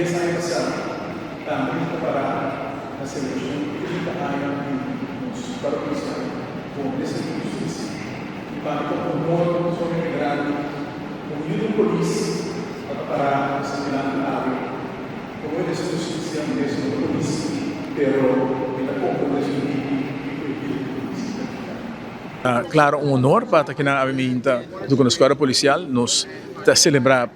10 aña pasá tambe mi ta pará na selebrashon di 30 aña di nos Kuerpo Polisial komo Minister di Hustisia. I pa mi ta un honor sumamente grandi komo yu di un polis pa ta pará mester dilanti awe komo Minister di Hustisia. Mi mes no ta polis, pero mi ta komprondé su dibi ku e bida di polis ta nifiká. Klaro un honor pa ta kinan awe mi ta huntu ku nos Kuerpo Polisial. Nos ta selebrá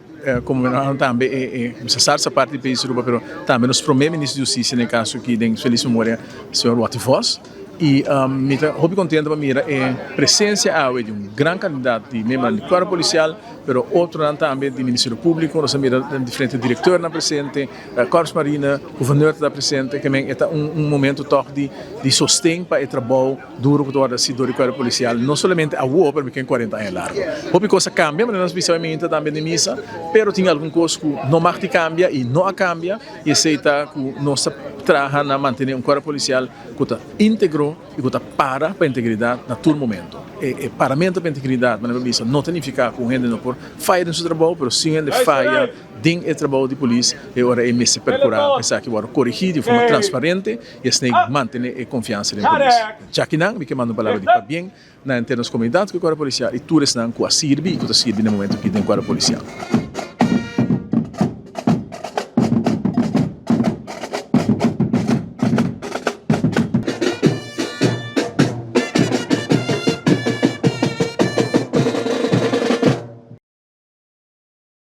komo tambe e mester sarsa parti di pais Aruba pero tambe nos prome minister di hustisia den e kaso aki den felis memoria señor Watty Vos. I mi ta hopi kontento pa mira e presensia awe di un gran kantidat di miembronan di Kuerpo Polisial pero otronan tambe di Ministerio Públiko. Nos a mira diferente direktornan presente. Korps Marine, Gouverneur ta presente, ke men e ta un momento tòg di di sosten pa e trabou duro ku ta wòrdu hasi dor di Kuerpo Polisial, no solamente awor pero mi ken kuarenta aña largu. Hopi kos a kambia, manera nos bisa mi minta tambe den misa, pero tin algun kos ku no mag di kambia i no a kambia i esei ta ku nos ta traha na mantene un Kuerpo Polisial ku ta íntegro i ku ta para pa integridat na tur momento. E paramentu pa integridat, manera mi a bisa, no ta nifiká ku un hende no por faya den su trabou, pero si un hende faya, Den e trabou di polis e ora ei mester percura pa esaki wòrdu corigi di un forma transparente y asina ei mantene e confiansa den polis. Djakinan mi ke manda un palabra di pabien na henter nos comunidad cu e cuerpo policial y tur esnan cu a sirbi y cu ta sirbi na e momento aki den cuerpo policial.